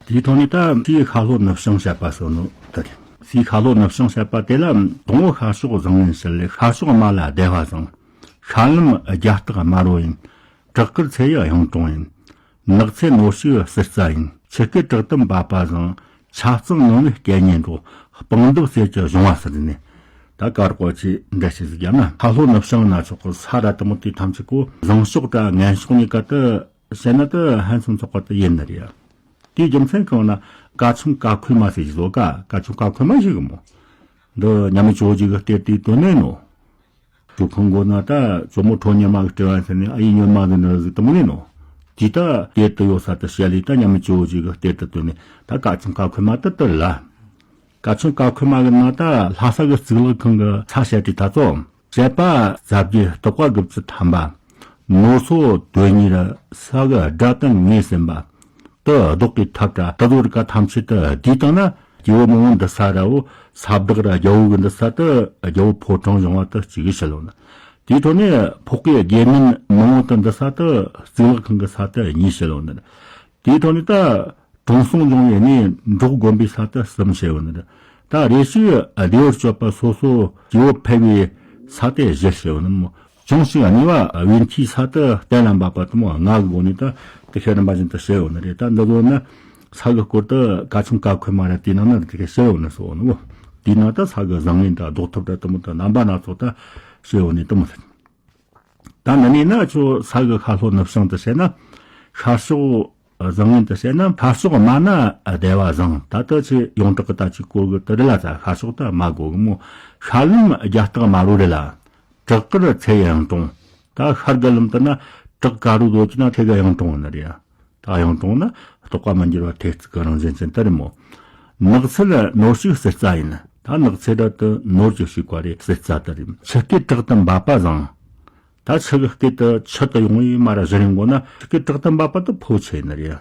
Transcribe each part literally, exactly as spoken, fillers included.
དེའི་ཐོག་ནས་ད་སའི་ཤར་ལྷོ་ནུབ་བྱང་བཤད་པ་སོགས་ནོ་ད་རེད། སའི་ཤར་ལྷོ་ནུབ་བྱང་བཤད་པ་དེ་ལ་དང་པོ་ཤར་ཕྱོགས་བཟང་ངན་བཤད་ལས། ཤར་ཕྱོགས་དམའ་ལ་བདེ་བ་བཟང་། ཤར་ལམ་རྒྱ་སྟག་དམར་པོ་ཡིན། བྲག་དཀར་ཚེ་ཡི་གཡུང་དྲུང་ཡིན། ནགས་ཚལ་ནོར་ཕྱུགས་གསེར་རྩ་ཡིན། ཆུ་སྐེད་བྲག་གཏམ་འབབ་པ་བཟང་། ཆ་གཙང་ངང་བའི་སྐད་སྙན་སྒྲོག། སྤང་ལྡེབས་གསེར་གྱི་གཞོང་བ་ཟེར་ནས། ད་ཀ་རོག་པ་ཆེ་འདྲ་ཞིག་ཟིག་ཡང་ན་ཤར་ལྷོ་ནུབ་བྱང་ན་ཆོག་གི། ས་ར་དུ་མོ་དེ་ཐམས་ཅད་གོ་བཟང་ཕྱོགས་དང་ངན་ཕྱོགས་གཉིས་ཀ་དུ་བཤད་ན་དུ་ཧན་སོང་ཚོགས་པ་དུ་ཡིན་ནི་རེད། དེའི་རྒྱུ་མཚན་གང་ན་ཀ་ཆུང་ཀ་ཁོལ་མ་ཟེར་གྱི་བཟོ་ཀ་ཀ་ཆུང་ཀ་ཁོལ་མ་ཞིག་གི་མོ། འདི་མཉམ་མེད་ཇོ་བོ་རྗེ་གི་གཏེར་དེའི་དོན་ནས་ནོ། ཇོ་ཁང་མགོ་ན་ད་ཇོ་མོ་ཁྲོ་གཉེར་མ་གི་སྤྲུལ་བ་ཟེར་ནས་ཨ་ཡེ་སྨྱོན་མ་གི་ནི་ཟིག་དུ་མོ་ནས་ནོ། དེ་ད་གཏེར་དུ་ཡོད་ས་དུ་བཤད་ལས་ད་མཉམ་མེད་ཇོ་བོ་རྗེ་གི་གཏེར་དུ་དོན་ནས་ད་ཀ་ཆུང་ཀ་ཁོལ་མ་དུ་དུ་ལ། ཀ་ཆུང་ཀ་ཁོལ་མ་གི་ནང་ད་ལྷ་ས་གི་གཙུག་ལག་ཁང་གི་ས་བཤད་དེ་ད་ཚོ། བཤད་པ་རྩ་བརྒྱད་དག་པ་དགུ་བཅུ་ཐམ་པ། ནོར་སོགས་དོན་གཉེར་ས་གི་སྒྲ་དང་ངོས་ཟིན་པ། དུ་བཟློག་གི་ཐབས་བྲ་དུ་བཟོ་རིག་ག་ཐམས་ཅད་དུ་བསྡུས་བཏང་ན། རྒྱལ་བོ་མང་བོ་འདི་ས་ར་བོ་ས་བདག་ར་རྒྱལ་བོ་གི་འདི་ས་དུ་རྒྱལ་བོ་ཕོ་བྲང་བཞེངས་བ་དུ་གཅིག་གི་ཕྱི་ལོ་ན། དེའི་ཐོག་ནས་ཕོག་གི་དགེ་འདུན་མང་བོ་དུ་འདི་ས་དུ་གཙུག་ལག་ཁང་གི་ས་དུ་གཉིས་ཕྱི་ལོ་ན། དེའི་ཐོག་ནས་ད་དྲང་སྲོང་འབྱུང་བའི་གནས་འབྲོག་དགོན་པའི་ས་དུ་གསུམ་ཕྱི་ལོ་ན། ད་རེ་ཞིག་བདེ་བར་སྤྱོད་པ་སོ་སོ་སྐྱེ་བོ་ཕལ་བའི་ས་དུ་བཞི་ཕྱི་ལོ་ན་མོ། ཅུང་ཞིག་གནས་པ་བེམ་ཐིའི་ས་དུ་གཏན་ལ་འབབ་པ་དུ་མོ་ལྔ་གི་སྒོ་ནས་ད་དེ་ཤེས་རིམ་པ་བཞིན་དུ་བཤད་ཡོད་ནི་རེད། ད་འདི་ལོ་ན་ས་གི་སྐོར་དུ་ཀ་ཆུང་ཀ་ཁོལ་མ་ར་དེའི་ནང་ན་དེ་ཤེས་ཡོད་ནི་སོ་ནི་གོ། དེའི་ནང་ད་ས་གི་བཟང་ངན་དང་ལྡོག་ཐབས་ར་དུ་མོ་དང་རྣམ་པ་སྣ་ཚོགས་ད་བཤད་ཡོད་ནི་དུ་མོ་རེད། ད་འདི་ནས་ན་ཁྱོད་ས་གི་ཤར་ལྷོ་ནུབ་བྱང་དུ་བཤད་ན། ཤར་ཕྱོགས་བཟང་ངན་དུ་བཤད་ན་ཤར་ཕྱོགས་དམའ་ན་བདེ་བ་བཟང་། ད་ལྟ་ཆེ་ཡོངས་གྲགས་ཀྱི་ད་ཅིག་གོ་གི་དུ་རི་ལ་ད་ཤར་ཕྱོགས་དུ་དམའ་གོ་གི་མོ། ཤར་ལམ་རྒྱ་སྟག་དམར་པོ་རི་ལ། བྲག་དཀར་ཚེ་ཡི་གཡུང་དྲུང་། ད་ཤར་གི་ལམ་དུ་ན་བྲག་དཀར་རུ་རྡོ་ཅི་ན་ཚེ་གི་གཡུང་དྲུང་ནི་རེད། ད་གཡུང་དྲུང་ན་རྟོག་པ་མི་འགྱུར་བ་ཐེར་ཚིག་གི་རང་བཞིན་ཅན་དུ་རེད་མོ། ནགས་ཚལ་ནོར་ཕྱུགས་གསེར་རྩ་ཡིན། ད་ནགས་ཚལ་ར་དུ་ནོར་གྱི་ཕྱུག་པ་རེད་གསེར་རྩ་དུ་རེད། ཆུ་སྐེད་བྲག་ཏུ་འབབ་པ་བཟང་། ད་ཆུ་གི་སྐེད་དུ་ཆུ་དུ་ཡོང་བའི་མ་ར་བཞུར་ཡོང་གོ་ན་ཆུ་སྐེད་བྲག་ཏུ་འབབ་པ་དུ་ཕོ་ཆེ་ནི་རེད།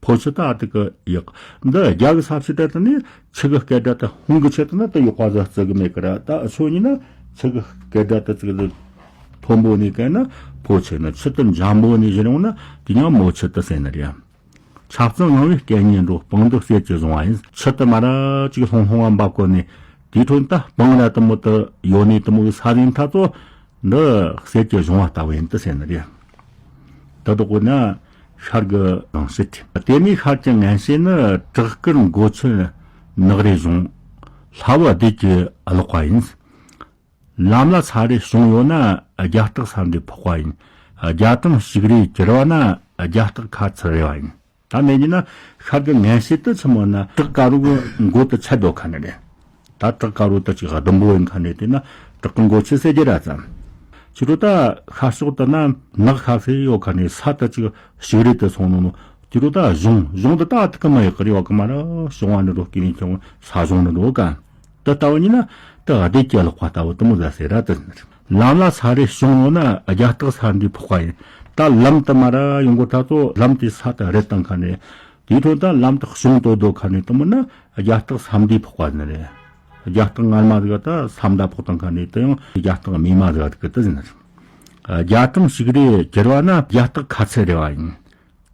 ཕོ་ཆེ་ད་ཨ་དུ་གི་ཡག་འདི་རྒྱ་གི་ས་ཕྱི་དྲ་དུ་ནི་ཆུ་གི་སྐེད་དྲ་དུ་ཧུང་གི་ཆེ་དུ་ན་དུ་ཡོག་པ་ཟ་རྩི་གི་མེད་གི་ར། ད་ཨ་ཆོ་ཉི་ན་ཆུ་གི་སྐེད་དྲ་དུ་ཙི་གི་མཐོན་པོ་ནི་གན་ན་ཕོ་ཆེ་ན། ཆུ་དུ་འཇམ་པོ་ནི་བཞུར་ཡོང་ན་དེ་ཉང་མོ་ཆེ་དུ་ཟེར་ནི་རེད། ཆ་ཚང་ངང་བའི་སྐད་སྙན་སྒྲོག། སྤང་ལྡེབས་གསེར་གྱི་གཞོང་བ་ཡིན། ཆུ་དུ་མ་ར་ཅིག་ལྷུང་ལྷུང་བ་འབབ་གོ་ནས་དེའི་ཁྲོད་ད་སྤང་ར་དུ་མོ་དུ་ཡོད་ནས་དུ་མོ་གི་ས་རིན་ཐ་ཚོ་འདི་གསེར་གྱི་གཞོང་བ་ལྟ་བུ་ཡིན་དུ་ཟེར་ནི་རེད། ད་དུ་གོ་ན་ཤར་གི་རང་བཞིན་དེ་ནས་ཤར་གྱི་ངན་བྱེད་ནི་བྲག་དཀར་མགོ་ཆེན་ནགས་རའི་གཞོང་། ལྷ་བུ་བདེ་གི་ཀློག་པ་ཡིན། ལམ་ལ་ས་རའི་གཞོང་ཡོད་ན་རྒྱ་སྟག་ས་འདྲའི་ཕོག་པ་ཡིན། རྒྱ་གྲམ་ཞིག་རའི་གྱུར་བ་ན་རྒྱ་སྟག་ཁ་ཚུར་རེ་བ་ཡིན། ད་ནས་ཉིན་ན་ཤར་གི་ངན་བྱེད་དུ་ཆི་མོ་ན་བྲག་དཀར་རུ་གི་མགོ་དུ་ཆད་དོ་ཁ་ནས་རེད། ད་བྲག་དཀར་རུ་དུ་ཅིག་ཟླུམ་པོ་ཡིན་ཁ་ནས་དེ་ན་བྲག་གི་མགོ་ཆེ་ཟེར་རྒྱུ་ར་ཙམ། ཕྱི་རུ་ད་ཤར་ཕྱོགས་དུ་ན་ནགས་ཁ་ཚེ་ཡོད་ཁ་ནས་ས་དུ་ཅིག་ཞིག་རེ་དུ་སོང་ནོ་ནོ། དེ་རུ་ད་གཞོང་གཞོང་དུ་ད་ཐུག་གི་མ་ཡོད་གི་རེ་བ་གི་མ་ར་གཞོང་བ་ནི་རོ་སྐྱེ་ནས་ཀྱང་ས་གཞོང་ནི་རོ་ག། དུ་ལྟ་བུ་ཉིད་ན་དུ་བདེ་སྐྱེ་ལོག་པ་ལྟ་བུ་དུ་མོ་ཟ་ཟེར་ར་དུ་ཟིན། ལམ་ལ་ས་རེ་བྱུང་ཡོད་ན་རྒྱ་སྟག་ས་འདི་ཕོག་པ་ཡིན། ད་ལམ་དུ་མ་ར་ཡོང་གོ་ད་ཚོ་ལམ་དེ་ས་དུ་རེད་བཏང་ཁ་ནས་དེའི་ཁྲོད་ད་ལམ་དུ་བྱུང་དོ་དོ་ཁ་ནས་དུ་མོ་ན་རྒྱ་སྟག་ས་འདི་ཕོག་པ་ནི་རེད། རྒྱ་སྟག་ངར་མ་ཟིག་ད་ས་མདའ་ཕོག་བཏང་ཁ་ནས་དུ་ཡང་རྒྱ་སྟག་མི་མ་ཟིག་དུ་གི་དུ་ཟིན། རྒྱ་གྲམ་ཞིག་རེ་གྱུར་བ་ན་རྒྱ་སྟག་ཁ་ཚེ་རེ་བ་ཡིན།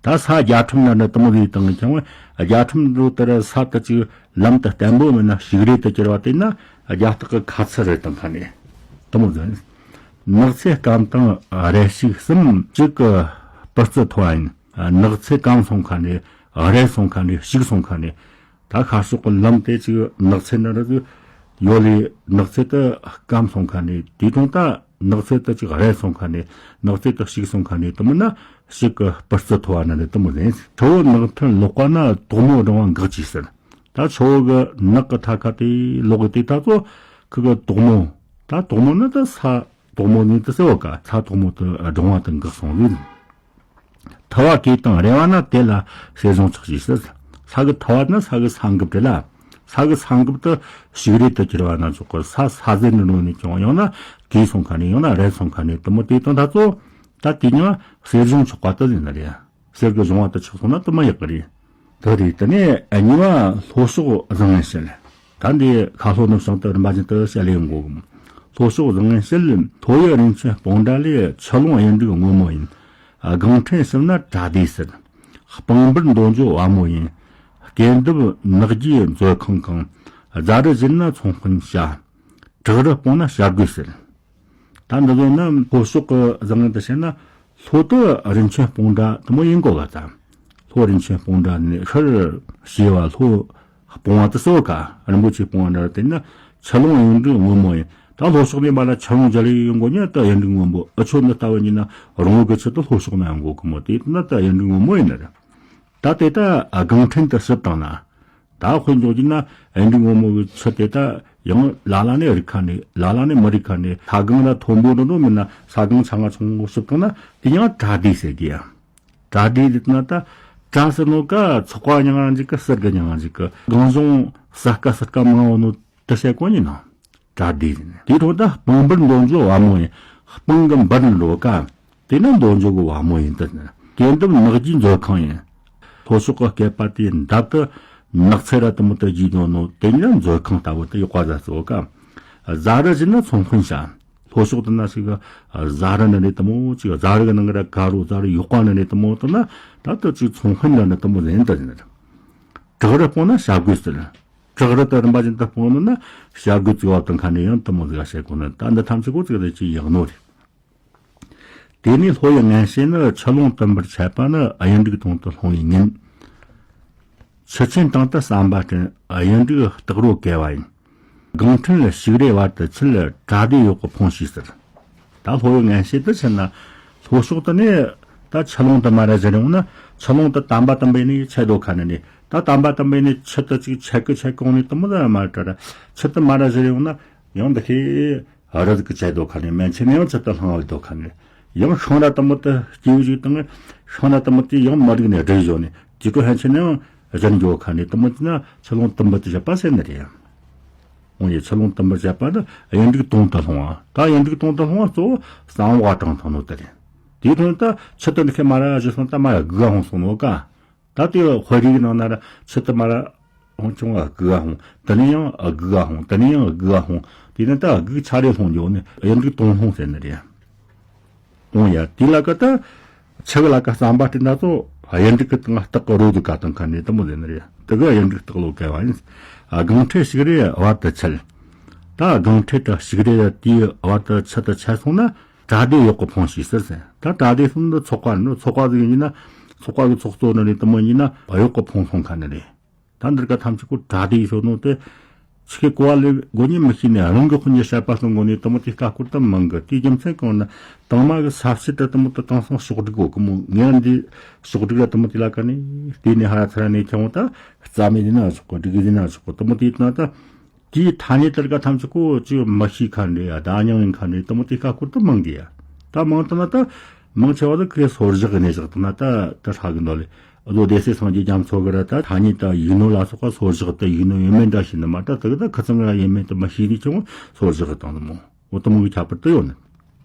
ད་ས་རྒྱ་ཁྲིམས་ན་འདྲ་དུ་མོ་ཟིག་དང་ཀྱང་རྒྱ་ཁྲིམས་འགྲོ་དེར་ས་དུ་ཅིག་ལམ་དུ་བརྟན་པོ་མིན་ན་ཞིག་རེ་དུ་གྱུར་བ་དེ་ན་རྒྱ་སྟག་གི་ཁ་ཚུར་རེ་དང་ཁ་ནས་དུ་མོ་ཟིག། ནགས་ཚལ་སྐམ་དང་རལ་ཞིག་གསུམ་གཅིག་གི་སྤུ་རྩི་མཐོ་བ་ཡིན། ནགས་ཚལ་སྐམ་སོང་ཁ་ནས་རལ་སོང་ཁ་ནས་ཞིག་སོང་ཁ་ནས། ད་ཤར་ཕྱོགས་ཀྱི་ལམ་དེ་ཅིག་ནགས་ཚལ་ནང་ར་ཡོད་ལས་ནགས་ཚལ་དུ་སྐམ་སོང་ཁ་ནས་དེའི་དྲུང་ད་ནགས་ཚལ་དུ་ཅིག་རལ་སོང་ཁ་ནས་ནགས་ཚལ་དུ་ཞིག་སོང་ཁ་ནས་དུ་མོ་ན་ཞིག་གི་སྤུ་རྩི་མཐོ་བ་ན་ནས་དུ་མོ་ཟིན། ཆུ་བོ་ནགས་མཐིལ་ལོག་པ་ན་དོག་མོ་སྒྲེང་བ་འགག་ཅིག་ཟེར། ད་ཆུ་བོ་གི་ནགས་ཀྱི་མཐའ་ཁ་དེ་ལོག་གི་དེ་ད་ཚོ་ཁུ་གི་དོག་མོ། ད་དོག་མོ་ནི་ད་ས་དོག་མོ་ནི་ད་ཟེར་བ་ཀ་ས་དོག་མོ་དུ་སྒྲེང་བ་དུ་འགག་སོང་ལུས། ཐུ་བ་གས་དང་རེ་བ་ན་དེ་ལ་གསེར་གཞོང་ཆགས་ཤིག་ཟེར། ས་གི་ཐུ་བ་ནི་ས་གི་ས་འགབ་དེ་ལ། ས་གི་ས་འགབ་ཏུ་ཞིག་རེ་དུ་གྱུར་བ་ན་ཆོག་གི། ས་ས་ཟེར་ནི་ནོ་ནི་ཀྱང་ཡང་ན་གས་སོང་ཁ་ནས་ཡང་ན་རལ་སོང་ཁ་ནས་དུ་མོ་དེ་དང་ད་ཚོ་ད་དེ་ཉང་གསེར་གཞོང་ཆགས་པ་དུ་ཟིན་ནི་རེད། གསེར་གི་གཞོང་བ་དུ་ཆགས་སོང་ན་དུ་མ་ཡག་གི་རེད། དེ་རེད། དེ་ནས་གཉིས་པ་ལྷོ་ཕྱོགས་བཟང་ངན་བཤད། ད་འདི་ཤར་ལྷོ་ནུབ་བྱང་དུ་རིམ་པ་བཞིན་དུ་བཤད་ལེ་ཡོང་གོ་གི། ལྷོ་ཕྱོགས་བཟང་ངན་བཤད། ལྷོ་ཡི་རིན་ཆེན་སྤང་འདྲ་ལས། ཆུ་ཀླུང་གཡུ་འབྲུག་སྔོན་མོ་ཡིན། སྒང་ཕྲན་གསུམ་ན་བྲག་སྡེ་ཟེར། སྤང་འབུར་མདོ་འཇོ་བ་མོ་ཡིན། གད་འདབས་ནགས་རྒྱུའི་མཛོད་ཁང་གང་། རྫ་རི་བཞིན་ན་ཚོང་དཔོན་བྱ། བྲག་རི་སྤུངས་ན་བྱ་རྒོད་ཟེར། ད་འདི་ཚོ་ནི་ལྷོ་ཕྱོགས་ཀྱི་བཟང་ངན་དུ་བཤད་ན། ལྷོ་དུ་རིན་ཆེན་སྤུངས་འདྲ་དུ་མོ་ཡིན་གོ་ག་ཙམ། ལྷོ་རིན་ཆེན་སྤུངས་འདྲ་ནི་ཤར་བྱེ་བ་ལྷོ་སྤུངས་པ་དུ་སོ་ག་རིན་པོ་ཆེ་སྤུངས་པ་འདྲ་དེ་ནི་ཆུ་ཀླུང་གཡུ་འབྲུག་སྔོན་མོ་ཡིན། ད་ལྷོ་ཕྱོགས་ནས་མ་ལ་ཆུ་ཀླུང་རྒྱ་ལི་ཡོང་གོ་ནི་ད་གཡུ་འབྲུག་སྔོན་མོ། ཨ་ཆོ་འདི་ལྟ་བུ་ཡིན་ན་རོང་བོ་གི་ཆུ་དུ་ལྷོ་ཕྱོགས་ན་ཡོང་གོ་གི་མོ། དེ་ན་ད་གཡུ་འབྲུག་སྔོན་མོ་ཡིན་ནི་རེད། ད་དེ་ད་སྒང་ཕྲན་དུ་ཞིབ་བཏང་ན། ད་དཔེ་འཇོག་རྒྱུ་ན་གཡུ་འབྲུག་སྔོན་མོ་གི་ཆུ་དེ་ད་ཡང་ལ་ལ་ནས་རིག་ཁ་ནས་ལ་ལ་ནས་མི་རིག་ཁ་ནས། ས་སྒང་ལ་མཐོན་པོ་འགྲོ་འགྲོ་མིན་ན་ས་སྒང་ཆུང་ང་ཆུང་ངུ་ཞིབ་བཏང་ན་དེ་ཡང་བྲག་སྡེ་ཟེར་གི་ཡ། བྲག་སྡེ་ཟེར་ན་ད་བྲག་ཟེར་ནོ་ཀ་ཚོགས་པ་མྱང་ང་འཇིག་གི་ཟུར་གི་མྱང་ང་འཇིག་གི་སྒང་གཞུང་ས་དཀའ་ཟུར་དཀའ་མང་བོ་ནོ་དུ་བཤད་གོ་ནི་ན། བྲག་སྡེ་ཟེར་ནས། དེའི་འཕྲོ་ད་སྤང་འབུར་མདོ་འཇོ་བ་མོ་ཡིན། སྤང་གི་འབུར་འགྲོ་ཀ་དེ་ནི་མདོ་འཇོ་གི་བ་མོ་ཡིན་ད་ཟེར། གད་འདབས་ནགས་རྒྱུའི་མཛོད་ཁང་ཡིན། ལྷོ་ཕྱོགས་ཀྱི་སྐེད་པ་དེའི་འདབས་དུ་ནགས་ཚལ་ར་དུ་མོ་དུ་རྒྱུས་འཇོ་ནོ་དེ་ཉིད་མཛོད་ཁང་ལྟ་བུ་དུ་ཡོད་པ་ཟ་སོ་ཀ་རྫ་རི་བཞིན་ན་ཚོང་དཔོན་བྱ། ལྷོ་ཕྱོགས་དུ་ན་ཞིག་གི་རྫ་རི་ནི་རེད་དུ་མོ་ཅིག་རྫ་རི་གི་ནང་གི་ར་དཀར་རོ་རྫ་རི་ཡོག་པ་ནི་རེད་དུ་མོ་དུ་ན་ད་དུ་ཅིག་ཚོང་དཔོན་ལ་ནི་དུ་མོ་ཟེར་ད་ཟེར། བྲག་རི་སྤུངས་ན་བྱ་རྒོད་ཟེར། བྲག་རི་དུ་རིམ་པ་བཞིན་དུ་སྤུངས་ནོ་ན་བྱ་རྒོད་ཙིག་བ་དང་ཁ་ནས་ཡང་དུ་མོ་ཟིག་བཤད་གོ་ནི། ད་འདི་ཐམས་ཅད་གོ་ཙིག་རེ་ཅིག་ཡག་ནོ་རེད། དེ་ནས་ལྷོ་ཡི་ངན་བྱེད་ནི། ཆུ་ཀླུང་དུམ་བུར་ཆད་པ་ནི། གཡུ་འབྲུག་དོང་དུ་ལྷུང་བའི་ཉིན། ཆུ་ཆེན་དང་དུ་ཟམ་པ་སྤྲིན། གཡུ་འབྲུག་སྟག་རོ་གས་པ་ཡིན། སྒང་ཕྲན་ལ་ཞིག་རེ་བར་དུ་ཆུ་ལ་བྲག་སྡེ་ཡོག་གི་ཕུང་ཞིག་ཟེར། ད་ལྷོ་ཡི་ངན་བྱེད་དུ་ཕྱིན་ན་ལྷོ་ཕྱོགས་དུ་ནས་ད་ཆུ་ཀླུང་དུ་མ་ར་བཞུར་ཡོང་ན། ཆུ་ཀླུང་དུ་དམ་པ་དམ་པའི་ནས་ཆད་དོ་ཁ་ནས་ནས། ད་དམ་པ་དམ་པའི་ནས་ཆུ་དུ་ཅིག་ཆད་གི་ཆད་གོང་ནས་དུ་མོ་ཟ་མ་ར་ཆུ་དུ་མ་ར་བཞུར་ཡོང་ན་ཡང་འདི་ཁའི་རི་ཟིག་གི་ཆད་དོ་ཁ་ནས། མན་ཆད་ནས་ཡང་ཆུ་དུ་ལྷང་བ་དོ་ཁ་ནས། ཡང་ཤིང་ར་དུ་མོ་དུ་སྐྱེ་བོ་ཞིག་དང་ཤིང་ར་དུ་མོ་དེ་ཡང་མ་རིག་ནས་སྒྲིག་བཞོ་ནས་དེ་ཀོ་ཧན་ཆད་ནས་ཡང་བཞུར་འགྱོ་ཁ་ནས་དུ་མོ་དེ་ན་ཆུ་ཀླུང་དུམ་བུ་དུ་བཞག་པ་ཟེར་ནི་རེད། འོང་ཡི་ཆུ་ཀླུང་དུམ་བུར་བྱས་པ་ནི་གཡུ་འབྲུག་དོང་དུ་ལྷུང་བ། ད་གཡུ་འབྲུག་དོང་དུ་ལྷུང་བ་གཙོ་བོ་གསང་བ་དྲང་ཐང་ནོ་དེ་རེད། དེའི་དོན་ད་ཆུ་དུ་འདི་ཁའི་མ་ར་བཞུར་སོང་ད་མ་ར་སྒུག་ག་ཧོང་སོང་ནོ་ཀ་ད་དེ་དཔེ་རིག་ནང་ན་ར་ཆུ་དུ་མ་ར་ཧོང་ཆུང་བ་སྒུག་ག་ཧོང་། དེ་ནས་ཡང་སྒུག་ག་ཧོང་། དེ་ནས་ཡང་སྒུག་ག་ཧོང་། དེ་ནས་ད་སྒུག་ཆ་རེ་ལྷུང་འགྱོ་ནི་གཡུ་འབྲུག་དོང་ལྷུང་ཟེར་ནི་རེད། འོང་ཡ། དེ་ལ་ཀ་ད་ཆི་གི་ལ་ཀ་ཟམ་པ་སྤྲིན་ད་ཚོ་གཡུ་འབྲུག་གི་སྟེང་སྟག་གི་རོ་དུ་ཀ་དང་ཁ་ནས་དུ་མོ་ཟེར་ནི་རེད། དེ་གི་གཡུ་འབྲུག་སྟག་ལོ་གས་པ་ཡིན། སྒང་ཁྲེ་ཞིག་རེ་བར་དུ་ཆད། ད་སྒང་ཁྲེ་ད་ཞིག་རེ་དེའི་བར་དུ་ཆུ་དུ་ཆད་སོང་ན་བྲག་སྡེ་ཡོག་གི་ཕུང་ཞིག་ཟེར་ཟེར། ད་བྲག་སྡེ་གསུམ་དུ་ཚོགས་པ་ནི་ཚོགས་པ་ཟིག་ཡིན་ན་ཚོགས་པ་གི་ཚོགས་གཙོ་ནི་རེད་དུ་མོ་ཡིན་ན་ཡོག་གི་ཕུང་སོང་ཁ་ནི་རེད། ད་འདིར་ཀ་ཐམས་ཅད་ཀོ་བྲག་སྡེ་ཡི་ཤོ་ནོ་དེ་ཆི་ཁེ་གོ་བ་ལེ་གོ་ཉིན་མི་ཤེས་ནས་རང་གི་དཔུང་གི་བཤད་པ་སོང་གོ་ནས་དུ་མོ་དེ་ཀ་སྐོར་དུ་མང་གི། དེའི་རྒྱུ་མཚན་གང་ན་དང་མ་གི་ས་བཤད་དུ་དུ་མོ་དུ་དང་སང་ཕྱོགས་སྒྲིག་གོ་གི་མོ། ངས་འདི་ཕྱོགས་སྒྲིག་ལ་དུ་མོ་དེ་ལ་ཀ་ནས་དེ་ནས་ཧ་ར་ཚ་ར་ནས་ཁྱེད་འོང་ད་རྩ་མེད་ཡིན་ན་ཆོག་གོ་སྒྲིག་ཡིན་ན་ཆོག་གོ་དུ་མོ་དེ་ཡིན་ན་ད། དེའི་ཐ་སྙད་དེར་ག་ཐམས་ཅད་ཀོ་ཅིག་མ་ཤེས་ཁ་འདྲེ་ཡ་ད་མྱང་ཡིན་ཁ་འདྲེ་དུ་མོ་དེ་ཁ་ཁུར་དུ་མང་གི་ཡ། ད་མང་དུ་ན་ད་མང་ཆེ་བ་ད་ཁོས་སོར་བཞག་གི་གནས་བཞག་དུ་ན་ད་ད་ཧྲ་གི་འདོད་ལེ། ཨ་ལོ་སྡེ་སྲིད་སངས་རྒྱས་རྒྱ་མཚོ་གི་ར་ད་ཐ་སྙད་ད་ཡིག་ནོར་ལ་སོགས་པ་སོར་བཞག་ད་ཡིག་ནོར་ཡོད་མེད་འདྲ་ཤེས་ནི་མ་ད་དུ་གི་ད་ཁི་ཚང་གི་ར་ཡོད་མེད་དུ་མ་ཤེས་ནི་ཆུང་སོར་བཞག་དང་དུ་མོ། འོ་དུ་མོ་གི་ཁྱད་པར་དུ་ཡོད་ནི།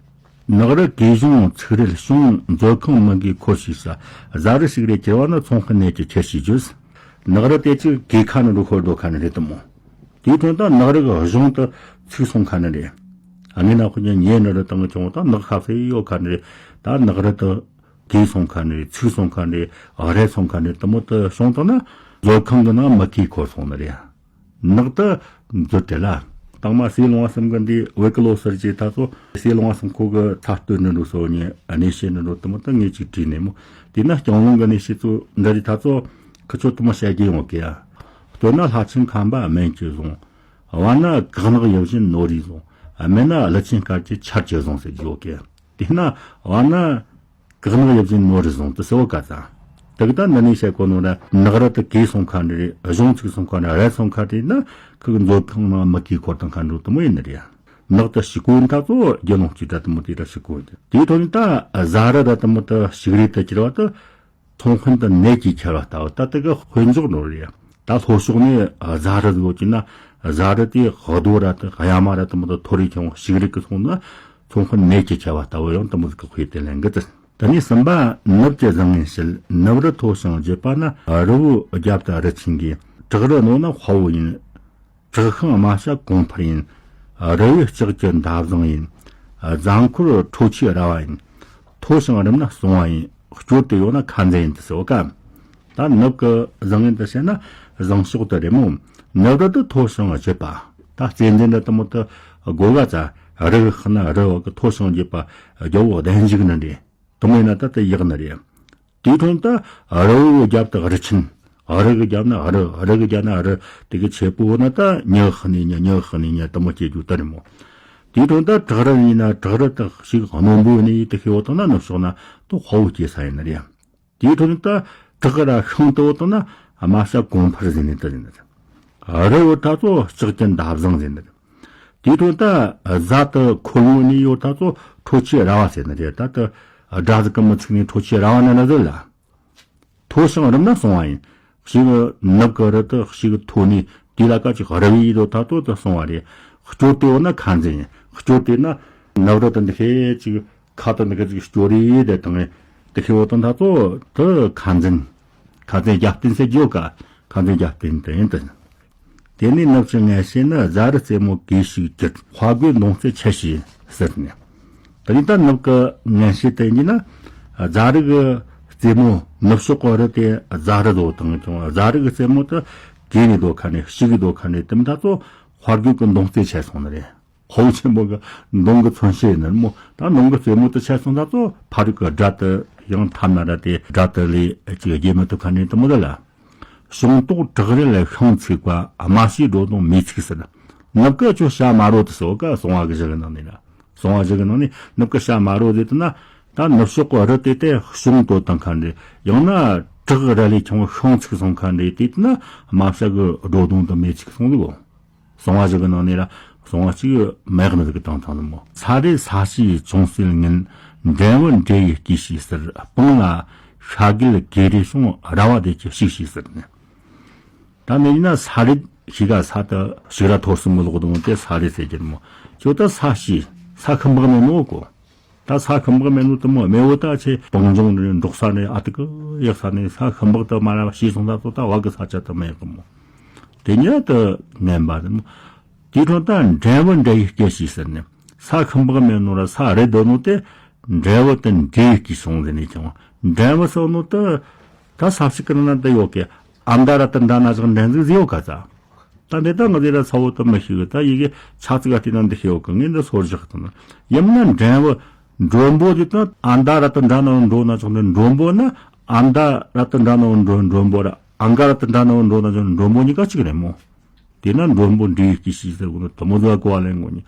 ནགས་རི་གས་གཞོང་ཚིག་རལ་གཤོང་། མཛོད་ཁང་མུ་གེའི་འཁོར་ཞེས་ས། རྫ་རི་ཞིག་རེ་གྱུར་བ་ནི། ཚོང་དཔོན་ནད་ཀྱི་ཁྱེར་ཞེས་བརྗོད། ནགས་རི་དེ་ཅིག་གས་ཁ་ནི་རུ་ཤོར་དོ་ཁ་ནི་རེད་དུ་མོ། དེའི་དོན་དག་ནགས་རི་གི་གཞོང་དུ་ཚིག་སོང་ཁ་ནི་རེད། ཨ་ནི་ན་ཁོ་ཉིད་ཉེ་ནི་རི་དང་གི་ཆུང་དང་ནགས་ཁ་ཚེ་ཡོད་ཁ་ནི་རེད། ད་ནགས་རི་དུ་གས་སོང་ཁ་ནི་རེད། ཚིག་སོང་ཁ་ནི་རེད། རལ་སོང་ཁ་ནི་རེད། དུ་མོ་དུ་བྱུང་དང་ན་མཛོད་ཁང་གི་ནང་མུ་གེའི་འཁོར་སོང་ནི་རེད། ནགས་དུ་འཛུལ་ཏེ་ལ། དང་མ་སེ་ལོང་བ་གསུམ་གི་འདི་བོད་ཀྱི་ལོ་གསར་གྱི་ད་ཚོ་སེ་ལོང་བ་གསུམ་ཁོ་གི་ཐ་སྟོད་ནི་འགྲོ་སོ་ཉེ་གནས་བཤད་ནི་འགྲོ་དུ་མོ་ད་ངས་ཅིག་བྲིས་ནས་མོ། དེ་ན་སྐྱང་ལུང་གི་གནས་བཤད་ཚོ་འདྲ་རི་ད་ཚོ་ཁི་ཆོ་དུ་མོ་བཤད་རྒྱུ་ཡོང་གི་ཡ། སྟོད་ན་ལྷ་ཆེན་ཁམས་པ་སྨན་གྱི་བཟུང་། བར་ན་གག་ནག་ཡིད་བཞིན་ནོར་རིའི་བཟུང་། སྨད་ན་ཀླུ་ཆེན་དཀར་གྱི་ཆར་གྱི་བཟུང་ཟེར་རྒྱུ་ཡོད་གི། དེ་ན་བར་ན། གག་ནག་ཡིད་བཞིན་ནོར་རི་བཟུང་དུ་སེ་བོ་ཀ་ཙ། དེ་གི་ད་འདི་ནས་བཤད་གོ་ནོ་ར་ནགས་རི་དུ་གས་སོང་ཁ་འདྲེ་གཞུང་ཚིག་སོང་ཁ་འདྲེ་རལ་སོང་ཁ་འདྲེ་ན་ཁུ་གི་མཛོད་ཁང་ནང་མུ་གེའི་འཁོར་དང་ཁ་འགྲོ་དུ་མོ་ཡིན་ནི་རེད། ནགས་དུ་ཞིག་གོ་ཡིན་ད་ཚོ་རྒྱུ་ནོར་གཅིག་འདྲ་དུ་མོ་དེ་འདྲ་ཞིག་གོ་ཡིན་དེའི་ཐོག་ནས་ད་གཟའ་རི་ད་དུ་མོ་དུ་ཞིག་རེད་དུ་གྱུར་བ་དུ་ཚོང་དཔོན་དུ་ནད་ཀྱིས་ཁྱེར་བ་ལྟ་བུ་ད་དེ་གི་དཔེ་འཇོག་ནོ་རེད། ད་ལྷོ་ཕྱོགས་ནས་གཟའ་རི་ཡོད་ཀྱི་ན་གཟའ་རི་དེ་རྡོ་ར་དུ་གཡའ་མ་ར་དུ་མོ་དུ་ཐོ་རེ་ཁྱེར་ཞིག་རེད་གི་སོང་ན་ཚོང་དཔོན་ནད་ཀྱིས་ཁྱེར་བ་ལྟ་བུ་ཡང་དུ་མོ་དུ་གི་དཔེ་དེ་ལེན་གི་དུ། དེ་ནས་གསུམ་པ་ནུབ་ཀྱི་བཟང་ངན་བཤད། ནུབ་རི་མཐོ་ཞིང་བརྗིད་པ་ན། རི་བོའི་རྒྱབ་ཏུ་རི་ཆེན་གྱི། བྲག་རི་རྣོ་ན་དཔའ་བོ་ཡིན། བྲག་ཤིང་དམའ་བྱ་གོང་འཕེལ་ཡིན། རི་བོའི་ལྕགས་ཀྱི་མདའ་བཟང་ཡིན། རྫ་འཁོར་ཁྲོ་ཆུའི་ར་བ་ཡིན། མཐོ་ཞིང་རིམ་ན་སྲུང་བ་ཡིན། སྐྱོར་དུ་ཡོང་ན་ཁ་འཛིན་ཡིན་དུ་ཟེར་བ་ཀ། ད་ ད་ནུབ་ཀྱི་བཟང་ངན་དུ་བཤད་ན་བཟང་ཕྱོགས་དུ་རེད་མོ། ནུབ་རི་དུ་མཐོ་ཞིང་བརྗིད་པ། ད་རྩེ་འཛིན་འདི་དུ་མོ་དུ་སྒོ་ག་ཙ་རི་གི་ཁ་ན་རི་བ་གི་མཐོ་ཞིང་བརྗིད་པ་རྒྱལ་པོ་གདན་འཇུག་ནི་རེད། དུ་མོ་ཡིན་ན་ད་དུ་ཡག་ནི་རེད། དེའི་འཕྲོ་ད་རི་བོའི་རྒྱབ་ཏུ་རི་ཆེན། རི་གི་རྒྱབ་ན་རི། རི་གི་རྒྱབ་ན་རི། དེ་གི་ཆེ་པོ་ན་ད་ཉི་ཧ་ནི་ཉི་ཉི་ཧ་ནི་ཉི་དུ་མོ་སྐྱེ་རྒྱུ་ད་རེད་མོ། དེའི་འཕྲོ་ད་བྲག་རི་ཡིན་ན་བྲག་རི་ད་ཞིག་རྣོན་པོ་ནི་དེ་ཤི་བོ་དང་ན་ནུབ་ཕྱོགས་ན་ད་དཔའ་བོ་སྐྱེ་ས་ཡིན་ནི་རེད། དེའི་འཕྲོ་ད་བྲག་ར་ཤིང་དུ་བོ་དང་ན་དམའ་ཤ་གོང་འཕེལ་ཟེར་ནི་ད་ཡིན་ནི་རེད། རི་བོ་ད་ཚོ་ལྕགས་ཀྱི་མདའ་བཟང་ཟེར་ནི་རེད། དེའི་འཕྲོ་ད་རྫ་དུ་ཁོལ་བོ་ནི་ཡོ་ད་ཚོ་ཁྲོ་ཆུའི་ར་བ་ཟེར་ནི་རེད། ད་ད་སྒྲ་ཟིག་གི་མི་ཚིག་ནི་ཁྲོ་ཆུའི་ར་བ་ནི་ན་ཟེར་ལ། མཐོ་ཞིང་རིམ་ན་སོང་བ་ཡིན། ཞིག་ནུབ་ཀྱི་རི་དུ་ཞིག་མཐོ་ནི་དེ་ལ་ཀ་ཅིག་རི་བའི་ཡིད་དོ་ད་དོ་དུ་སོང་བ་རེད། སྐྱོ་དེ་འོ་ན་ཁ་འཛིན་ཡིན། སྐྱོ་དེ་ན་ནུབ་རི་དུ་འདི་ཤེས་ཅིག་ཁ་དུ་འདི་ཁ་ཅིག་སྐྱོ་རེ་དེ་དང་དེ་ཤེས་འོ་དང་ད་དོ་དུ་ཁ་འཛིན། ཁ་འཛིན་རྒྱབ་རྟེན་ཟེར་རྒྱུ་ག་ཁ་འཛིན་རྒྱབ་རྟེན་དུ་ཡིན་དུ། དེ་ནས་ནུབ་ཀྱི་ངན་བྱེད་ནི། རྫ་རི་རྩེ་མོ་གས་ཤིག་གྱུར། དཔའ་རྒོད་མདུང་རྩེ་ཆེ་ཞེས་ཟེར་ནས། ད་ནི་ད་ནུབ་ཀྱི་ངན་བྱེད་དེ་ཡིན་ན། རྫ་རི་གི་རྩེ་མོ་ནུབ་ཕྱོགས་ཀྱི་རི་དེ་རྫ་རི་བཟོ་དང་ཀྱང་རྫ་རི་གི་རྩེ་མོ་དུ་གས་ནས་སྡོད་ཁ་ནས་ཤིག་གི་སྡོད་ཁ་ནས་དེ་མི་ད་ཚོ་དཔའ་རྒོད་ཀྱི་མདུང་རྩེ་ཆེ་སོང་ནི་རེད། དཔའ་བོ་ཆེན་པོ་གི་མདུང་གི་མཚོན་བྱེད་ཡིན་ནི་མོ། ད་མདུང་གི་རྩེ་མོ་དུ་ཆེ་སོང་ད་ཚོ་ཕ་རི་གི་དགྲ་དུ་ཡང་ཐ་ན་ར་དེ་དགྲ་དུ་ལས་ཅིག་རྒྱལ་མི་ཐུབ་ཁ་ནས་དུ་མོ་ད་ལ། ཞིང་ཏོག་བྲག་རི་ལ་ཤིང་ཚིག་པ། དམའ་བྱའི་སྒྲོ་དང་མེས་ཚིག་ཟེར། ནུབ་ཀ་ཅོ་བྱ་མ་རོ་དུ་སོ་ཀ་སོང་བ་གི་བཞི་གི་ནང་ནས་ལ། སོང་བ་བཞི་གི་ནང་ནས་ནུབ་ཀ་བྱ་མ་རོ་དེ་དུ་ན། ད་ནུབ་ཕྱོགས་གི་རི་དེ་དེ་ཞིང་དོ་དང་ཁ་འདྲེ། ཡང་ན་བྲག་རི་ལས་ཆུང་ཤིང་ཚིག་སོང་ཁ་འདྲེ་དེ་དུ་ན་དམའ་བྱ་གི་སྒྲོ་དང་དུ་མེས་ཚིག་སོང་ལུགས། སོང་བ་བཞི་གི་ནང་ནས་ལ་སོང་བ་གཅིག་མེད་ནི་ཟིག་གི་དང་ཐང་ནི་མོ། ས་རེ་ས་གཤིས་ཅུང་ཟད་ངན། འགྲན་བུ་འདྲེ་ཡི་སྐྱེས་ཤིག་ཟེར། སྤང་ལ་ཤ་རྒྱལ་གེ་རེ་སོང་། ར་བ་དེ་ཀྱི་ཤིག་ཤིག་ཟེར་ནས། ད་ནི་ཡིན་ན་ས་རེ་ཤི་ག་ས་དུ་ཤི་ར་ཐོར་སུ་མི་ལོག་དང་དེ་ས་རེ་ཟེར་གྱི་མོ། ཁྱོད་ད་ས་གཤིས་ས་ཁམ་བག་མེད་ནོ་གོ། ད་ས་ཁམ་བག་མེད་ནོ་དུ་མོ་མེ་བོ་ད་ཆེ་སྤང་ལྗོངས་ནས་འབྲོག་ས་ནས་ཨ་ཏི་ཀི་ཡག་ས་ནས་ས་ཁམ་བག་དུ་མ་ར་ཤི་སོང་ད་ཚོ་ད་བ་གི་ས་ཆ་དུ་མེད་གི་མོ། དེ་ཉིད་དུ་ངན་པ་དུ་མོ། དེའི་འཕྲོ་ད་འགྲན་བུ་འདྲེ་ཡི་སྐྱེས་ཤིག་ཟེར་ནས། ས་ཁམ་བག་མེད་ནོ་ར་ས་རེ་དོ་ནོ་དེ་འགྲན་བུ་དུ་འདྲེ་ཡི་སྐྱེས་སོང་ཟེར་ནས་ཀྱང་འགྲན་བུ་སོགས་ནོ་དུ། ད་ས་ཕྱི་ཀི་ན་འདི་ཡོད་ཀི། ཨ་མདའ་ར་དུ་འདྲ་ན་ཅང་འགྲན་ཟིག་ཟིག་ཡོད་ག་ཙ། ད་འདི་ད་ང་ཟེར་ར་ཚ་བོ་དུ་མི་ཤེས་གི། ད་ཡི་གེ་ཆ་ཙིག་ག་དེ་ན་འདི་ཤེས་ཡོད་གི། ངས་འདི་སོར་བཞག་དང་ན་ཡིན་ན་འགྲན་བུ་མགྲོན་པོ་དེ་དང་ཨ་མདའ་ར་དུ་འདྲ་ན་འགྲོ་ན་ཅང་འདི་མགྲོན་པོ་ན་ཨ་མདའ་ར་དུ་འདྲ་ན་འགྲོ་མགྲོན་པོ་ར་ཨ་མགའ་ར་དུ་འདྲ་ན་འགྲོ་ན་ཅང་མགྲོན་པོ་གཉིས་ཀ་གཅིག་རེད་མོ། དེ་ན་མགྲོན་པོ་འདྲེ་ཡི་སྐྱེས་ཤིག་ཟེར་གོ་ནོ་དུ་མོ་ཟིག་གོ་བ་ལེན་གོ་ནི།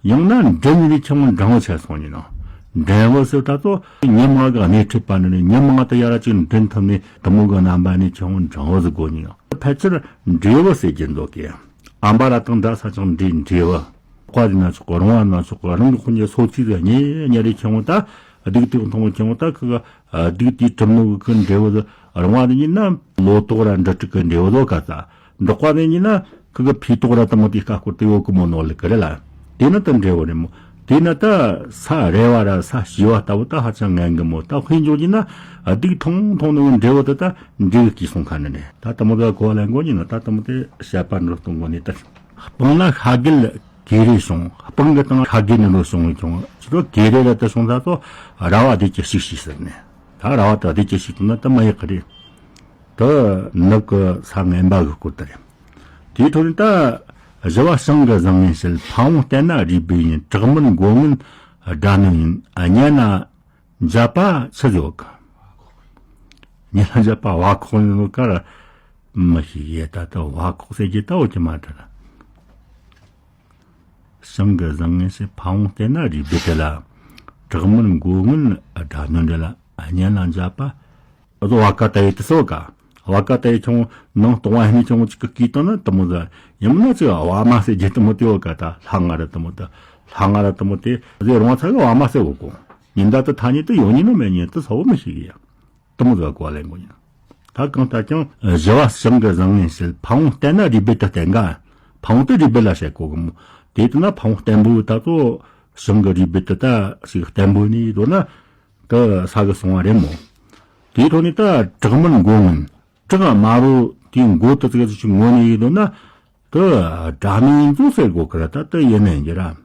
ཡང་ན་འདྲེ་ཉིད་ནི་ཆུང་འབྲིང་བོ་ཆ་སོང་ཡིན་ནོ། འབྲིང་བོ་ཟེར་ད་ཚོ་ཉི་མ་གི་སྣེ་ཁྲིད་པ་ནི་ནི་ཉི་མ་དུ་ཡ་ར་ཅིག་འདྲེན་ཐུབ་ནི་དུ་མོ་གི་རྣམ་པ་ནི་ཆུང་འབྲིང་བོ་ཟིག་གོ་ནི་ཡང་ཕལ་ཆེར་འདྲེ་བོ་ཟེར་གྱི་འདུག་གི། ཨམ་བ་ར་དང་འདྲ་ས་ཅང་འདྲེ་འདྲེ་བོ། ཀ་དེ་ན་ཆོག་གི་རོང་བ་ན་ཆོག་གི་རང་གི་ཁོ་ཉིད་སོ་ཚིག་ཟེར་ཉེ་ཉེ་རེ་ཆུང་བོ་ད་སྡིག་ཏུ་མཐོང་བོ་ཆུང་བོ་ད་ཁི་གི་སྡིག་དེའི་གྲུབ་ནོ་གི་ཁི་འདྲེ་བོ་ཟིག་རོང་བ་ནི་ཡིན་ན་ལོ་ཏོག་ར་འབྲི་དྲུག་གི་འདྲེ་བོ་ཟིག་ག་ད། འབྲོག་པ་ནས་ཉིན་ན་ཁི་གི་ཕི་ཏོག་ར་དུ་མོ་དེ་ཁ་སྐོར་དུ་ཡོད་གི་མོ་ནོ་ལི་གི་རེད་ལ། དེ་ནི་དུ་འབྲས་བུ་རེད་མོ། དེ་ནི་ད་ས་རེ་བ་ར་ས་ཞི་བ་ལྟ་བུ་ད་ཧ་ཅང་ངན་གི་མོ། ད་དཔེ་འཇོག་གྱི་ན་སྡིག་ཐུང་ཐུང་ནི་འབྲས་བུ་དུ་ད་འབྲས་བུ་གི་སོང་ཁ་ནི་ནི་ད་དུ་མོ་ད་གོ་བ་ལེན་གོ་ཉིན་ན་ད་དུ་མོ་དེ་བཤད་པ་འགྲོ་གཏོང་གོ་ནི་ད། སྤང་ལ་ཤ་རྒྱལ་གེ་རེ་བྱུང་། སྤང་གི་སྟེང་ཤ་རྒྱལ་ནི་ལོ་བྱུང་བྱུང་ཅི་རོ་གེ་རེ་ར་དུ་བྱུང་ད་ཚོ་ར་བ་དེ་ཀྱི་ཤིག་ཤིག་ཟེར་ནི། ད་ར་བ་དུ་དེ་ཀྱི་ཤིག་དུ་ན་དུ་མ་ཡག་གི་རེད། དུ་ནུབ་ཀྱི་ས་ངན་པ་གི་སྐོར་དུ་རེད། དེའི་འཕྲོ་ནས་ད་བཞི་བ་བྱང་གི་བཟང་ངན་བྱེད། ཕ་བོང་བསྟན་ན་རུས་སྦལ་ཡིན། བྲག་དམར་མགོ་སྔོན་དགྲ་གནོན་ཡིན། གཉེན་ལ་འཇབ་པ་ཆི་ཡོད་གི། གཉེན་ལ་འཇབ་པ་བ་ཁོག་ཡིན་ནོ་ཀ་ར་མི་ཤེས་ཡེ། ད་ད་བ་ཁོག་ཟེར་གྱི་ད་འོ་ཀྱི་མ་དྲན། བྱང་གི་བཟང་ངན་བྱེད། ཕ་བོང་བསྟན་ན་རུས་སྦལ་དེ་ལ། བྲག་དམར་མགོ་སྔོན་དགྲ་གནོན་རེད་ལ། གཉེན་ལ་འཇབ་པ། ཨ་ཟོ་བ་ཀ་ཏ་ཡི་དུ་སོ་ཀ། བ་ཀ་ཏ་ཡི་ཆུང་ནང་སྟོང་བ་ཧེ་ནི་ཆུང་ཅིག་གི་ཀི་ཏོ་ན་དུ་མོ་ཟ། ཡིན་ན་ཅིག་བ་མ་ཟེར་རྒྱུ་དུ་མོ་དེ་བ་ཀ་ཏ་ལྷ་ང་ར་དུ་མོ་ད། ལྷ་ང་ར་དུ་མོ་དེ་ཟེར་རུང་བ་ཚ་གི་བ་མ་ཟེར་བོ་གོ། ཉིན་ད་དུ་ཐ་ཉི་དུ་ཡོང་ཉིན་ནོ་མེད་ཉིན་དུ་ས་བོ་མི་ཤེས་གི་ཡ། དུ་མོ་ཟ་གོ་ལེན་གོ་ཉིན། ད་གང་ལྟར་ཀྱང་བཞི་བ་བྱང་གི་བཟང་ངན་བྱེད། ཕ་བོང་བསྟན་ན་རུས་སྦལ་དུ་བསྟན་ག། ཕ་བོང་དུ་རུས་སྦལ་ལ་བཤད་གོ་གི་མོ། དེ་དུ་ན་ཕ་བོང་བརྟན་པོ་ད་ཚོ་བྱང་གི་རུས་སྦལ་དུ་ད་ཞིག་བརྟན་པོ་ནི་དོ་ན། དུ་ས་གི་སོང་བ་རེད་མོ། དེའི་ཐོག་ནས་ད་བྲག་དམར་མགོ་སྔོན། བྲག་དམར་རོ་དེའི་མགོ་དུ་ཙི་ག་ཙི་ཅིག་ངོ་ནས་ཡིན་དོ་ན། དུ་དགྲ་མིན་ཚོ་ཟེར་གོ་ཁི་ར་ད་དུ་ཡིན་ནས་འགྱུར་ར།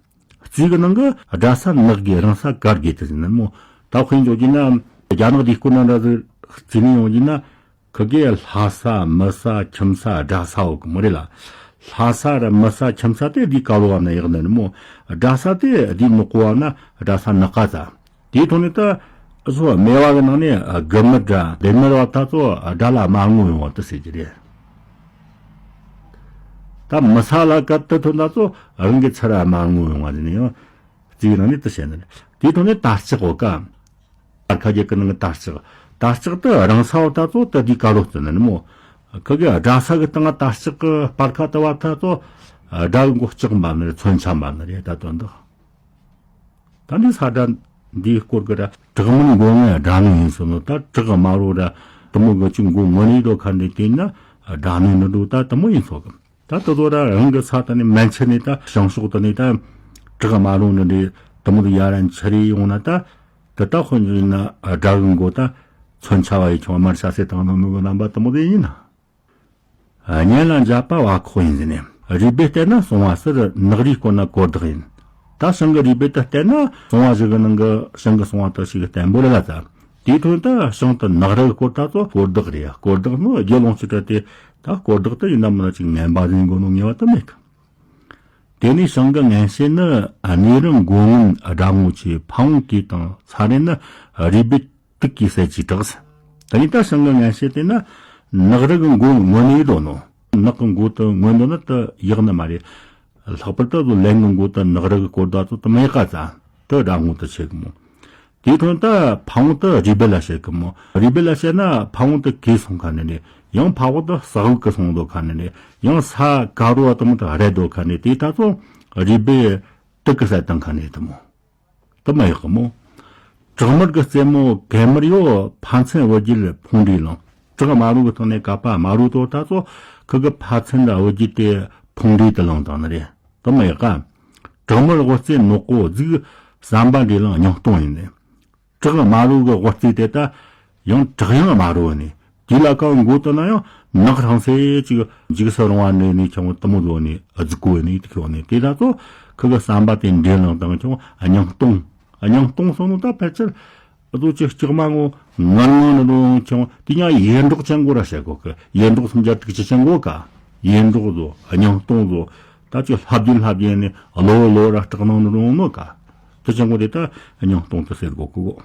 རྩིས་གི་ནང་གི་དགྲ་ས་ནག་གི་རང་ས་གར་གི་དུ་ཟིན་ན་མོ། ད་དཔེ་འཇོག་གྱི་ན་རྒྱ་ནག་དེའི་སྐོར་ན་འདྲ་ཟིག་རྩིས་ནས་ཡོང་གྱི་ན། ཁི་གེ་ལྷ་ས་མི་ས་ཁྱིམ་ས་དགྲ་ས་འོག་གི་མོ་རེད་ལ། ལྷ་ས་ར་མི་ས་ཁྱིམ་ས་དེ་དེའི་དཀར་ལོ་བ་ན་ཡག་ནི་ནི་མོ། དགྲ་ས་དེ་དེའི་ནག་པོ་བ་ན་དགྲ་ས་ནག་ཀ་ཙ། དེའི་ཐོག་ནས་ད་སོ་སྨེ་བ་གི་ནང་ནས་དགུ་མི་དགྲ་བདེ་མི་བ་ད་ཚོ་དགྲ་ལ་དམར་ངོ་ཡོང་བ་དུ་ཟེར་གྱི་རེད། ད་མི་ས་ལ་ཀ་དུ་ཐོན་ད་ཚོ་རང་གི་ཚུར་དམར་ངོ་ཡོང་བ་དེ་ནི་ཡང་རྩིས་ནང་ནས་དུ་བཤད་ནི་རེད། དེའི་ཐོག་ནས་དར་ལྕོག་གོ་ཀ་དར་ཁ་རྒྱལ་གི་ནང་གི་དར་ལྕོག་དར་ལྕོག་དུ་རང་ས་བ་ད་ཚོ་དུ་དེའི་དཀར་ལོ་བརྩི་ནི་ནི་མོ། ཁི་གེ་དགྲ་ས་གི་སྟེང་དར་ལྕོག་གི་སྤར་ཁ་དུ་བ་ད་ཚོ་དགྲ་གི་མགོ་ལྕགས་འབབ་ནི་རེད། མཚོན་ཆ་འབབ་ནི་རེད། ད་དོན་དུ། ད་འདི་ས་དགྲ་འདིའི་སྐོར་གི་ར་བྲག་དམར་མགོ་ལྔའི་དགྲ་ནི་ཡིན་སོང་ནོ། ད་བྲག་དམར་རོ་ར་དུ་མོ་གི་ཅིག་མགོ་ངོ་ནས་རོ་ཁ་འདི་དེ་ན་དགྲ་ནི་ནི་འགྲོ་ད་དུ་མོ་ཡིན་སོ་གི། ད་དུ་ཚོ་ར་རང་གི་ས་ད་ནི་མན་ཆད་ནས་ད་བྱང་ཕྱོགས་ད་ནས་ད་བྲག་དམར་རོ་ནི་འདི་དུ་མོ་དུ་ཡ་རན་ཆ་རེ་ཡོང་ན་ད་དུ་ད་ཁོ་ཡིན་ན་དགྲ་གི་མགོ་ད་མཚོན་ཆ་བ་ཡི་ཆུང་དམར་ཤ་སེ་དང་ནོ་ནོ་གི་རྣམ་པ་དུ་མོ་དེ་ཡིན་ན། གཉེན་ལ་འཇབ་པ་བ་ཁོག་ཡིན་ཟེར་ནས། རུས་སྦལ་བལྟས་ན་སོང་བ་ཟེར། ནག་རིས་བསྐོར་ན་གོར་བདག་ཡིན། ད་ཞིང་གི་རུས་སྦལ་དུ་བལྟས་ན་སོང་བ་ཞིག་གི་ནང་གི་ཞིང་གི་སོང་བ་དག་ཞིག་གི་བརྟན་པོ་ལ་ལ་ཙ། དེའི་ཐོག་ད་ཞིང་དུ་ནག་རིས་བསྐོར་ད་ཚོ་གོར་བདག་རེད། གོར་བདག་ནི་རྒྱུ་ལོངས་སྤྱོད་སྤྲད་དེ་ད་གོར་བདག་དུ་ཡིན་ན་མིན་ན་ཅིག་ངན་པ་ཟིན་དགོས་ནོ་ངེས་པ་དུ་མེད་གི། དེ་ནས་ཞིང་གི་ངན་བྱེད་ནི་གནས་རི་མགོ་སྔོན་དགྲ་ངོ་ཆེ། ཕ་བོང་གོས་དང་ཚ་རེ་ནི་རུས་སྦལ་དུག་གིས་བསད་ཅེས་གྲགས། ད་ཡིན་ད་ཞིང་གི་ངན་བྱེད་དེ་ན་ནག་རི་གི་མགོ་ངོ་ནས་འདོད་ནོ། ནག་གི་མགོ་དུ་ངོ་འདོད་ན་དུ་ཡག་ནི་མ་རེད། ལྷག་པར་དུ་ལན་གི་མགོ་དུ་ནག་རི་གི་སྐོར་ད་ཚོ་དུ་མེད་ཀ་ཙ་དུ་དགྲ་ངོ་དུ་ཆེ་གི་མོ། དེའི་ཐོག་ད་ཕ་བོང་དུ་རུས་སྦལ་ལ་བཤད་གི་མོ། རུས་སྦལ་ལ་བཤད་ན་ཕ་བོང་དུ་གོས་སོང་ཁ་ནི་ནི་ཡང་ཕ་བོང་དུ་ཟག་བུ་གི་སོང་འདོད་ཁ་ནི་ནི་ཡང་ས་དཀར་རོ་བ་དུ་མོ་དུ་རེད་འདོད་ཁ་ནི་དེ་ད་ཚོ་རུས་སྦལ་དུག་གི་བསད་བཏང་ཁ་ནི་དུ་མོ། དུ་མ་ཡག་གི་མོ། བྲག་དམར་གི་རྩེ་མོ་གན་དམར་ཡོ། ཕ་མཚན་བུ་རྒྱུད་ཕུང་འདྲེས་ལངས། བྲག་དམར་རོ་གི་ཐོག་ནས་ཀ་པ་དམར་རོ་དོ་ད་ཚོ་ཁི་གི་ཕ་མཚན་དང་བུ་རྒྱུད་དེ་ཕུང་འདྲེས་དུ་ལངས་དང་ནི་རེད། དུ་མ་ཡག་ག་བྲག་དམར་དབུ་རྩེ་ནོག་པོ་རྫིག། ཟམ་པ་འདྲེས་ལངས་སྙིང་སྟོང་ཡིན་ནི། བྲག་དམར་རོ་གི་དབུ་རྩེ་དེ་ད་ཡང་བྲག་ཡང་དམར་རོ་ནི། དེ་ལ་ཀའོ་མགོ་དུ་ན་ཡང་ནག་ཧྲང་སེ་ཅིག་འཇིགས་སུ་རུང་བ་ནི་ནི་ཁྱང་དུ་མོ་ལོ་ནི་ཨ་ཟི་ཀོ་ནི་དེ་ཁྱོ་ནི་དེ་ད་ཚོ་ཁི་གི་ཟམ་པ་དེ་འདྲེན་ལང་དང་ཁྱང་ཨ་ཉང་སྟོང་། ཨ་ཉང་སྟོང་སོང་ནོ་ད་ཕལ་ཆེར་ཨ་ཚོ་ཅིག་ལྕགས་མ་ངོ་ངར་ངོ་ནི་རུང་ཁྱང་དེ་ཉང་ཡེ་འབྲོག་ཅན་གོ་ར་བཤད་གོ་གི། ཡེ་འབྲོག་སུམ་བརྒྱ་དྲུག་ཅུ་ཅན་གོ་ཀ། ཡེ་འབྲོག་ཚོ་ཨ་ཉང་སྟོང་ཚོ་ད་ཅིག་ལྷ་བརྒྱུད་ལྷ་བརྒྱུད་ནི་ལོ་ལོ་ར་སྐྲག་ནང་ནི་རུང་ནོ་ཀ། དེ་ཅན་གོ་དེ་ད་ཨ་ཉང་སྟོང་དུ་ཟེར་གོ་གི་གོ།